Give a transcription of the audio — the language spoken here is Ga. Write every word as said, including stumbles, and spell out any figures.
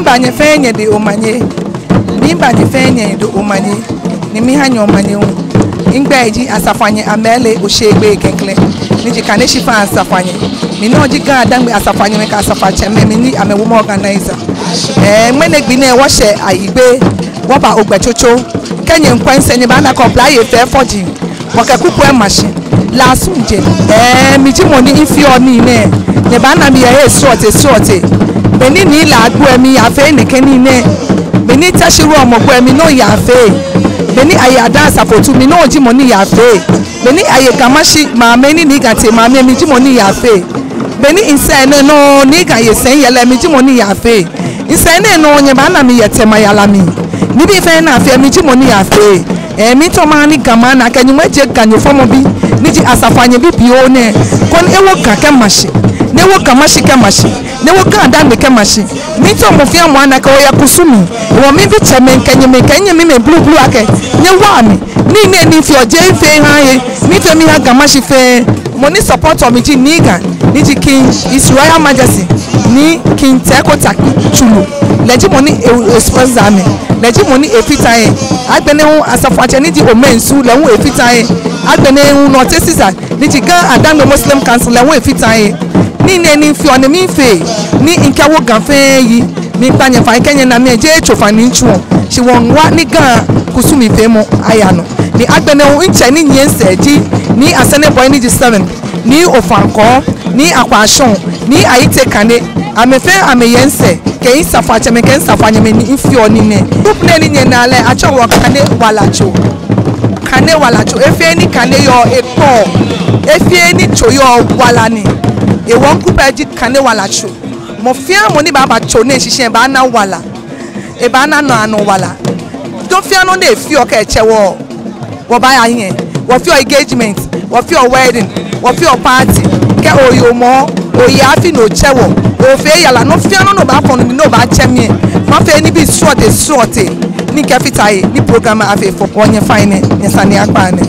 Miiba nyɛ fɛɛ nyɛdɛŋ omanye. Miiba nyɛ fɛɛ nyɛdɛŋ omanye. Ni miiha nyɛ omanye hu. Migbɛi ji Asafoanyɛ Amɛle Oshegbɛi Kɛŋklɛ. Ni ji Kaneshie Fã Asafoanyɛ. Mi nɔŋŋ ji GaDangme Asafoanyɛmɛi kɛ Asafoatsɛmɛi mli ni amɛ women organizer. Ɛɛ, ŋmɛnɛ gbi nɛɛ wɔshɛ Ayigbe, wɔba Ogbɛ Tsotso. Kɛ nyɛmiikwɛ misɛɛ nyɛbaana akɛ oblayei fɛɛ fɔji. Wɔkɛ kuku lɛ ma shi. Lasuŋ jɛ. Ɛɛ, mi ji mɔ ni miifeɔ nii nɛɛ. Nyɛbaana mi yɛ he srɔtoi srɔtoi. Beni Nii Laa gbo lɛ, mi yafee nɛkɛ nii nɛɛ. Beni Teshie Wulɔmɔ gbo lɛ, mi nɔŋŋ yafee. Beni aye Adaa Asafotu, mi nɔŋŋ ji mɔ ni yafee. Beni aye Ga Mashie maŋ mli ni Nii Ga tee maŋ mli, mi ji mɔ ni yafee. Beni misɛɛ nɛɛ nɔŋŋ Nii Ga ye sɛi yɛlɛ, mi ji mɔ ni yafee. Misɛɛ nɛɛ nɔŋŋ nyɛbaana mi yɛ Tema yara mli. Nibii fɛɛ ni afeɔ, mi ji mɔ ni yafee. Ɛɛ, miitao maha ni Ga maŋ ana akɛ Nyɔŋmɔ ejie Ganyo fɔmɔbi, ni ji Asafoanyɛ bibioo nɛɛ, koni ewo Ga kɛma shi, ni ewo Ga Mashie kɛma shi, ni ewo GaDangme kɛma shi. Miitao mɔ fɛɛ mɔ ana akɛ oyɛ kusum mli. Hewɔ miibi tsɛmɛi kɛ nyɛmɛi kɛ nyɛmimɛi blublu akɛ nyɛwaa mi. Nii nɛɛ ni mifeɔ, jeee mifee mihaaa he, miifee miha Ga Mashie fɛɛ. Mɔ ni support mi ji Nii Ga, ni ji King, His Royal Majesty, Nii King Teiko Tsuru. Lɛ ji mɔ ni e, e sponsor mi. Lɛ ji mɔ ni efata he. Agbɛnɛ hu Asafoatsɛ ni ji Omensu, lɛ hu efata he. Agbɛnɛ hu Nortey Caesar, ni ji GaDangme Muslim Council, lɛ hu efata he. Nii nɛɛ ni mifeɔ nɛɛ miifee ni mikɛwo Ga fɛɛ yi. Miikpa nyɛ fai akɛ nyɛna mi lɛ, jeee tsofa ni mitsuɔ. Shi wɔmiiwa ni Ga kusumfeemɔ aya nɔ. Ni agbɛnɛ hu mitsɛ ni nyiɛ misɛɛ ji Nii Asɛnɛ Boi ni ji seven, Nii Ofankor, Nii Akwashɔŋ, Nii Ayitey Kane. Amɛ fɛɛ amɛyɛ misɛɛ, kɛ Asafoatsɛmɛi kɛ Asafoanyɛmɛi ni mifeɔ nii nɛɛ. Group nɛɛ ni nyɛnaa lɛ, atsɛɔ wɔ Kane Wala Tso. Kane Wala Tso. He fɛɛ ni kane yɔɔ, ekpɛɔ. He fɛɛ ni tso yɔɔ, wala ni. Hewɔ mi group lɛ ji Kane Wala Tso. Mɔ fɛɛ mɔ ni baaba tso nɛɛ shishi lɛ ebaana wala. Ebaana naanɔ wala. Nɔ fɛɛ nɔ ni efeɔ kɛtsɛ wɔ, wɔbaaya hiɛ. Wɔfeɔ engagement, wɔfeɔ wedding, wɔfeɔ party. Kɛ oyɔɔ mɔ, oye afi ni otsɛ wɔ. Ofee yara, nɔ fɛɛ nɔ ni obaafɔ nɔ ni obaatsɛ mi lɛ, mafee nibii srɔtoi srɔtoi ni mikɛfata he ni program lɛ afee fɛo. Wɔnyɛ fine, nyɛsane akpa nɛ.